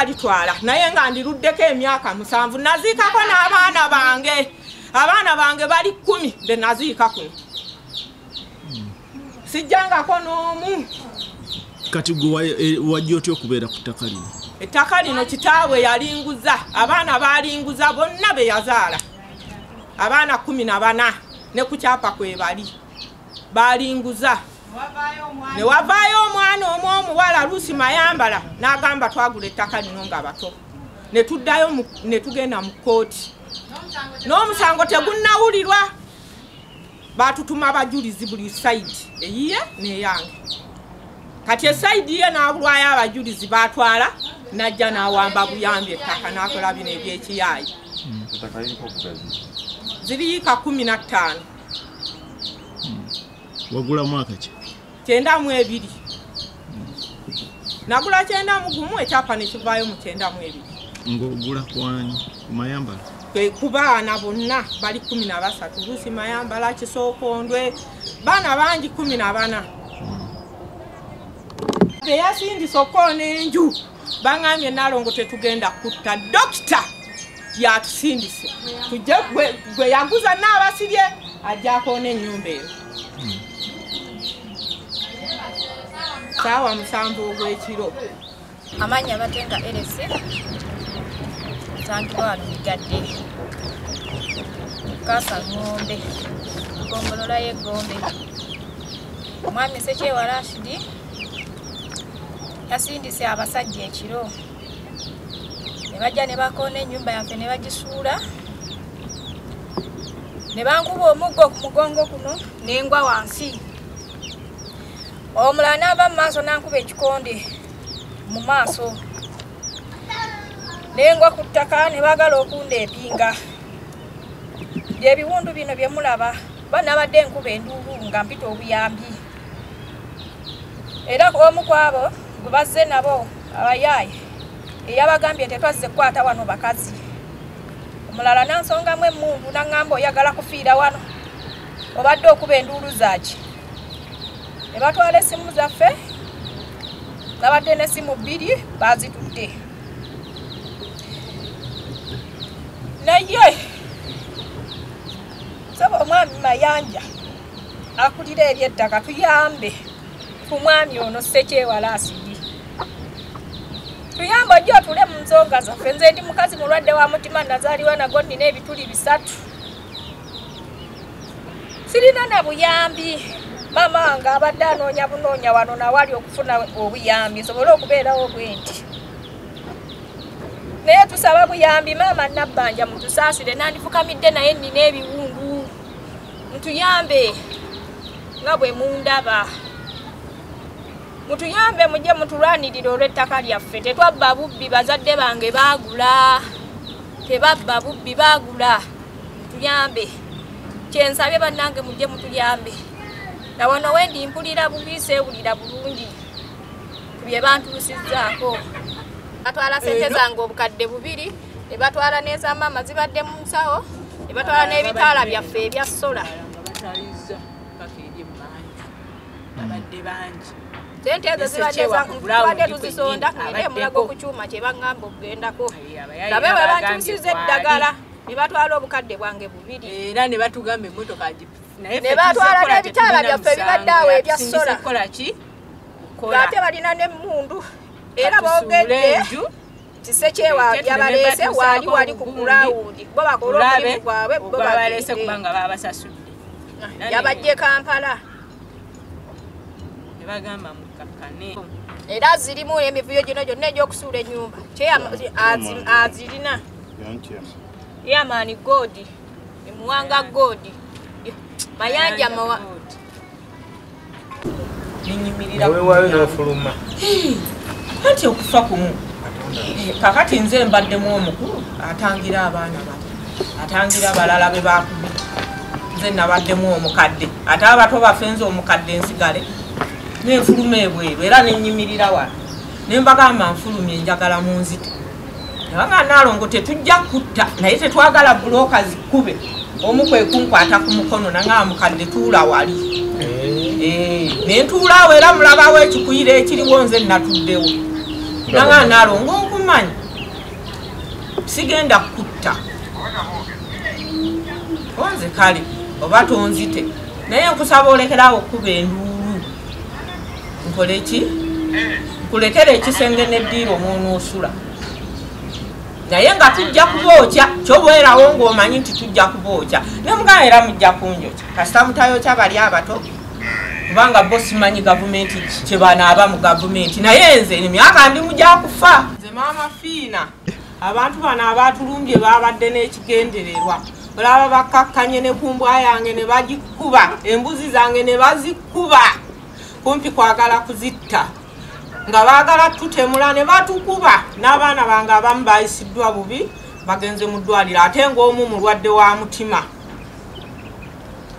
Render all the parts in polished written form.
alitwala naye nga ndiruddeko emyaka 7 naziikako n'abaana bange. Abaana bange bali 10 be naziika kuno. Sijjangako n'omu. Kati gwe wajja otya okubeera ku ttaka lino? Ettaka lino kitaabwe yalinguza, abaana baalinguza bonna be yazaala. Abaana 14 ne ku kyapa kwe bali. Baalinguza. Ne wavaayo omwana omu omuwala Lucy Mayambala n'agamba twagula ettaka lino nga bato. Ne tuddayo ne tugenda mu kkooti. N'omusango tegunnawulirwa. Baatutuma abajulizi buli sayidi, eyiye n'eyange. Kati esayidi ye n'abulwayo abajulizi baatwala n'ajja n'awamba buyambi ettaka n'akola bino ebyekiyaayi. Ziri yiika 15. Wagula mwaka ki? 92. Nagula 91 ekyapa ne kivaayo mu 92. Ng'ogula kwani? Ku Mayambala? Ku baana bonna bali 13. Lucy Mayambala, Kisookondwe, baana bangi 14. Eyasindise okkoona enju baŋŋambye Nalongo tetugenda kutta, dokita yatusindise tujje gwe yaguza n'abasirye ajja akoona ennyumba eyo. Ssaawa 7 ogw'ekiro. Amannya Batenga Erese, nsangibwa wano Migadde, Kasa Ng'ombe, Ggombolola y'e Gombe. Omwami Ssekyewa Rashidi yasindise abasajja ekiro ne bajja ne bakoona ennyumba yaffe ne bagisuula ne bankuba omuggo ku mugongo kuno ne ngwa wansi. Omulala n'ava mu maaso n'ankuba ekikonde mu maaso ne ngwa ku ttaka ne baagala okunda empinga. Ebiwundu bino bye mulaba banabadde enkuba enduulu nga mpita obuyambi. Era omu ku abo gwe bazze nabo abayaaye eyabagambye tetwazze kukwata wano bakazi. Omulala n'ansongamu emmundu n'aŋŋamba oyagala kufiira wano, obadde okuba enduulu zaaki. Ne batwala essimu zaffe, nabadde n'essimu 2 baazitutte. Naye saba omwami Mayanja akulira eby'ettaka tuyambe ku mwami ono Ssekyewa Rashidi. Tuyambe ojje otule mu nsonga zaffe. Nze ndi mukazi mulwadde wa mutima, nazaaliwa nagwo nnina ebituli 3. Sirina na buyambi. Maama wange abadde anoonya bunoonya wano nawali okufuna obuyambi nsobole okubeerawo bwe nti. Naye tusaba buyambi, maama Nabbanja mutusaasire, nandifukamidde naye nnina ebiwundu. Mutuyambe nga bwe mundaba. Mutuyambe mujje mutulwanirire olw'ettaka lyaffe. Tetwabba bubbi, bazadde bange baagula. Tebabba bubbi, baagula. Mutuyambe. Kyensabye bannange mujje mutuyambe. Na wano wendi mpulira bubi, seewulira bulungi ku bye bantuusizzaako. Batwala ssente zange obukadde 2, ne batwala n'eza maama zibadde mu nsawo, ne batwala n'ebitaala byaffe ebya sola. Sente ezo zibadde tuzisonda, ngende Mulago ku kyuma kye baŋŋamba okugendako. Nabe bwe bantuusizza eddagala ne batwala obukadde bwange 2. Era ne batugamba emmotoka ne batwala n'ebitaala byaffe ebibadde awo ebya sola. Ate balina n'emmundu. Era boogedde Kisekyewa yabaleese waali wali ku gulawundi, bo bakola omulimu gwabwe, bo babaleese kubanga babasasudde. Yabajje Kampala. Ne bagamba mukakkane. Era zirimu emivuyo gino gyonna egy'okusuula ennyumba. Azirina. Yamani Godi, Muwanga Godi, Mayanja Mawa. Ninyimirira. Weewaayo n'ofuluma. Anti okufa kumu. Kakati nze mbaddemu omukulu atangira abaana bato, atangira abalala be baakubye. Nze nabaddemu omukadde, ate abato baffe nze omukadde nsigale nenfuluma ebweru era nenyimirira wano ne mbagamba nfulumye njagala munzite. Nabanga Nalongo tetujja kutta naye tetwagala bulooka zikkube. Omu kwe kunkwata ku mukono nangamba mukadde tuula wali. Ne ntuula awo era mulabawo ekikuyiro ekiriwo nze natuddewo. Nanga Nalongo Okimanyi sigenda kutta onze kale oba tonzite, naye nkusaba olekerawo okuba enduulu. Nkole ki? Nkulekere ekisenge n'eddiiro mw'onoosula, naye nga tujja kubookya. Kyobeerawo ng'omanyi nti tujja kubookya, ne mugamba era mujja kunjokya kasita mutayokya bali abato, kubanga bo simanyi gavumenti kye banaaba mu gavumenti, naye nze emyaka ndi mujja kufa. Nze Maama Fiina, abantu bano abaatulumbye babadde n'ekigendererwa. Olaba bakkakkanye ne ku mbwa yange ne bagikuba, embuzi zange ne bazikuba, kumpi kwagala kuzitta, nga baagala tutemula ne batukuba. N'abaana bange abamu bayisiddwa bubi, bagenze mu ddwaliro, ate ng'omu mulwadde wa mutima.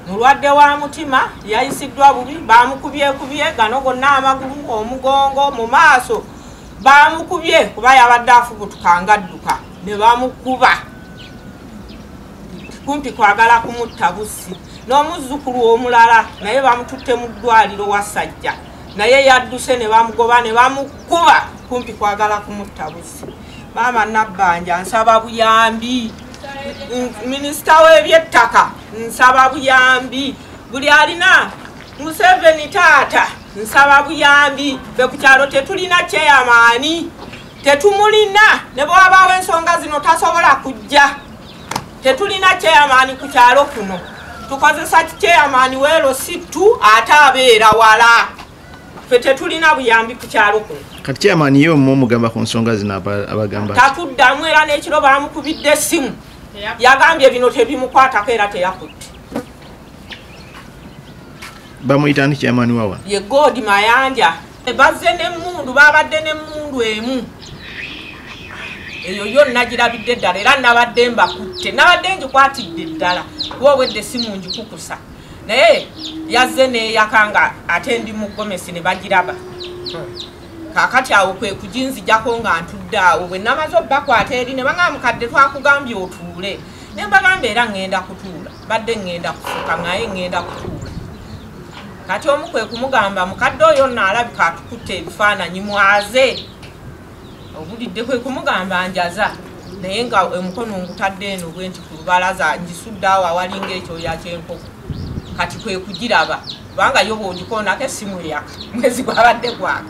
Mulwadde wa mutima yayisiddwa bubi, bamukubyekubye gano gonna, amagulu, omugongo, mu maaso bamukubye, kuba yabadde afubutuka ng'adduka ne bamukuba kumpi kwagala kumutta busi. N'omuzzukulu omulala naye bamututte mu ddwaliro Wasajja, naye yadduse ne bamugoba ne bamukuba kumpi kwagala kumutta busi. Maama Nabbanja nsaba buyambi, minisita w'ebyettaka nsaba buyambi, buli alina Museveni taata nsaba buyambi. Ffe ku kyalo tetulina kyeyamaani, tetumulina, ne bw'wabaawo ensonga zino tasobola kujja. Tetulina kyeyamaani ku kyalo kuno, tukozesa kyeyamaani weero sittu ate abeera wala. Ffe tetulina buyambi ku kyalo kuno. Kati kyeyamaani ye omugamba ku nsonga zino abagamba tatuddamu, era n'ekiro baamukubidde essimu yagambye bino tebimukwatako era teyakutte. Bamuyita ani kyeyamaani wa wano? Ye Godi Mayanja. Bazze n'emmundu, babadde n'emmundu emu eyo yonna girabidde ddala, era nabadde mbakutte, nabadde ngikwatidde ddala kuba obwedde essimu ngikukusa, naye yazze neeyaka nga ate ndi mu gomesi ne bagiraba. Kaakati awo kwe kuginzijako nga ntudde awo, bwe namaze obbakwata eri ne bagamba mukadde twakugambye otuule, ne mbagamba era ŋŋenda kutuula, badde ŋŋenda kufuka naye ŋŋenda kutuula. Kati omu kwe kumugamba mukadde oyo nno alabika atukutte ebifaananyi mwaze, obulidde kwe kumugamba njaza, naye nga omukono ngutadde eno bwe nti ku lubalaza ngisudde awo awalinga ekyoya ky'enkoko. Kati kwe kugiraba kubanga yo bw'ogikoonako essimu eyaka, mwezi gwabadde gwaka,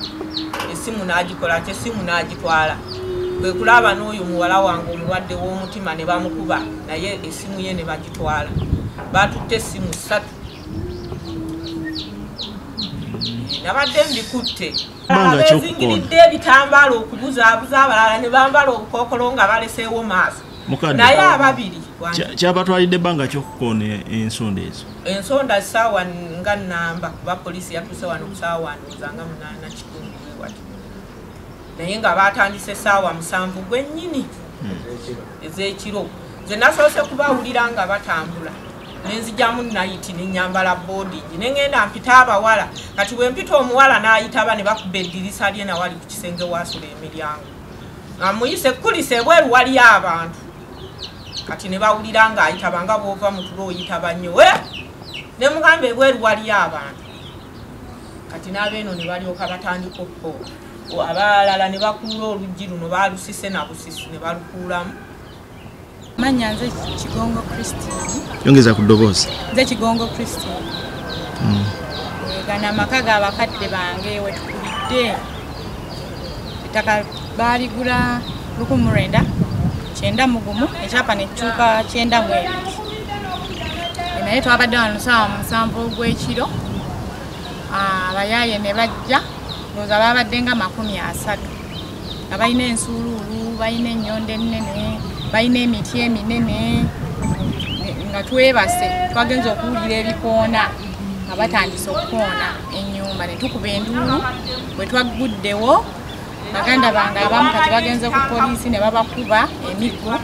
essimu n'agikola ki, essimu n'agitwala. Kwe kulaba n'oyo muwala wange omulwadde w'omutima ne bamukuba, naye essimu ye ne bagitwala. Baatutte essimu 3. Nabadde mbikutte. Beezingiridde ebitambaala okubuzaabuza abalala ne bambala obukookolo nga baleseewo maaso. Naye ababiri kyabatwalidde ebbanga ky'okukoona ensonda ezo? Ensonda ssaawa nga 4, kuba poliisi yatuuse wano ku ssaawa ndowooza nga 8:15 wati, naye nga baatandise essaawa 7 gwennyini ez'ekiro. Nze nasoose kubawulira nga batambula, nenzijjamu nayiti ne nnyambala boodingi ne ŋŋenda mpita abawala. Kati bwe mpita omuwala n'ayitaba ne bakuba eddirisa lye nawali ku kisenge waasula emiryango, nga muyise kulisa ebweru waliyo abantu. Kati ne bawulira ng'ayitaba nga bw'ova mu tulo oyitaba nnyo, ne mugamba ebweru waliyo abantu. Kati n'abeeno ne balyoka batandika okukola, abalala ne bakuula oluggi luno baalusise na busisi ne balukuulamu. Mannya nze Kigongo Christine. Yongeza ku ddoboozi. Nze Kigongo Christine. Gano amaka g'abakadde bange we tukulidde. Ettaka baaligula 1991, ekyapa ne kikyuka 92. Naye twabadde wano ssaawa 7 ogw'ekiro, abayaaye ne bajja, ndowooza baabadde nga 30, nga balina ensuuluulu, balina ennyondo ennene, balina emiti eminene. Nga twebase twagenze okuwulira ebikoona nga batandise okukoona ennyumba, ne tukuba enduulu. Bwe twagguddewo baganda bange abamu kati bagenze ku poliisi ne babakuba emiggo,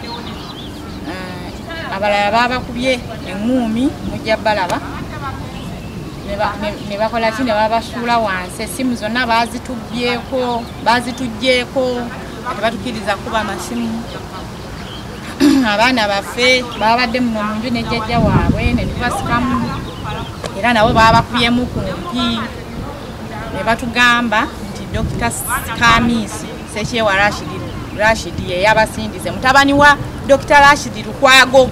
abalala babakubye eŋŋuumi mujja balaba, ne bakola ki, ne babasuula wansi. Essimu zonna baazituggyeeko, tebatukiriza kuba amasimu. Abaana baffe babadde muno mu nju ne jjajja waabwe ne tubasikamu, era nabo babakubyemu ku mpi ne batugamba nti Dr. Kamiisi Ssekyewa Rashid Rashid ye yabasindize, mutabani wa Dr. Rashid Lukwago.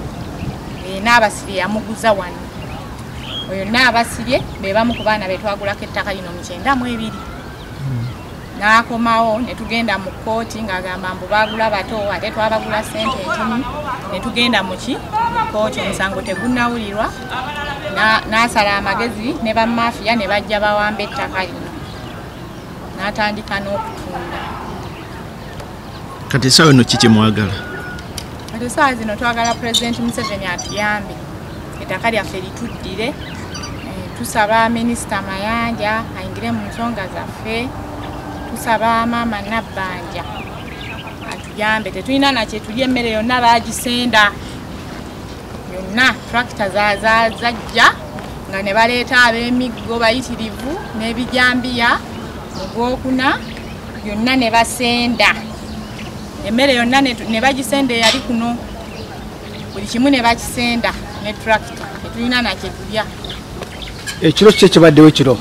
Naabasirye yamuguza wano. Oyo Naabasirye be bamu ku baana be twagulako ettaka lino mu 92. N'akomawo ne tugenda mu kkooti ng'agamba mbu baagula bato ate twabagula ssente entono, ne tugenda mu kkooti, omusango tegunnawulirwa. N'asala amagezi ne bamaafiya ne bajja bawamba ettaka lino, n'atandika n'okutunda. Kati essaawa eno ki kye mwagala? Kati essaawa zino twagala Pulezidenti Museveni atuyambe ettaka lyaffe lituddire. Tusaba Minisita Mayanja ayingire mu nsonga zaffe. Tusaba maama Nabbanja atuyambe, tetulina nakye tulya, emmere yonna baagisenda yonna. Tractor zajja nga ne baleeta ab'emiggo bayitirivu n'ebijambiya mu gwokuna yonna ne basenda emmere yonna ne bagisenda eyali kuno, buli kimu ne bakisenda ne tractor, tetulina nakye tulya. Ekiro ki ekibaddewo ekiro?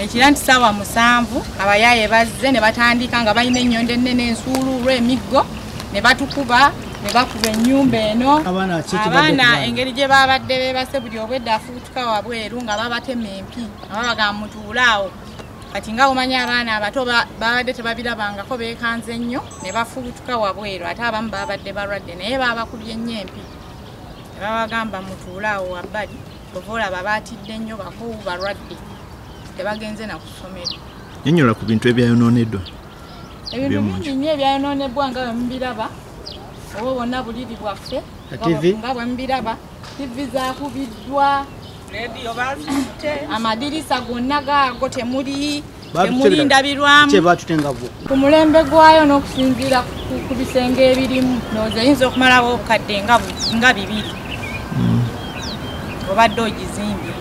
Ekira nti ssaawa 7 abayaaye bazze ne batandika nga balina ennyondo ennene, ensuuluulu, emiggo, ne batukuba ne bakuba ennyumba eno. Abaana engeri gye babadde beebase buli obwedda afuutuka wabweru nga babatema empi nga babagamba mutuule awo. Kati nga omanyi abaana abato babadde tebabirabangako, beekanze nnyo ne bafuutuka wabweru, ate abamu babadde balwadde naye babakubye nnyo empi ne babagamba mutuule awo wabbali. Bova olaba baatidde nnyo, bakoowu, balwadde, tebagenze na ku ssomero. Nnyonnyola ku bintu ebyayonooneddwa. Ebintu bingi nnyo ebyayonoonebwa nga bwe mubiraba, obwo bwonna buliri bwaffe nga bwe mubiraba, TV zaakubiddwa, amadirisa gonna gaago temuli ndabirwamu. Ku mulembe gwayo n'okusinziira ku bisenge ebirimu, ndowooza eyinza okumalawo obukadde nga 2 obadde ogizimbye.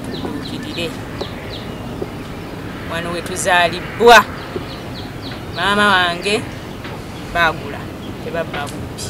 Tutuukirire wano we tuzaalibwa, maama wange baagula tebabba bubbi.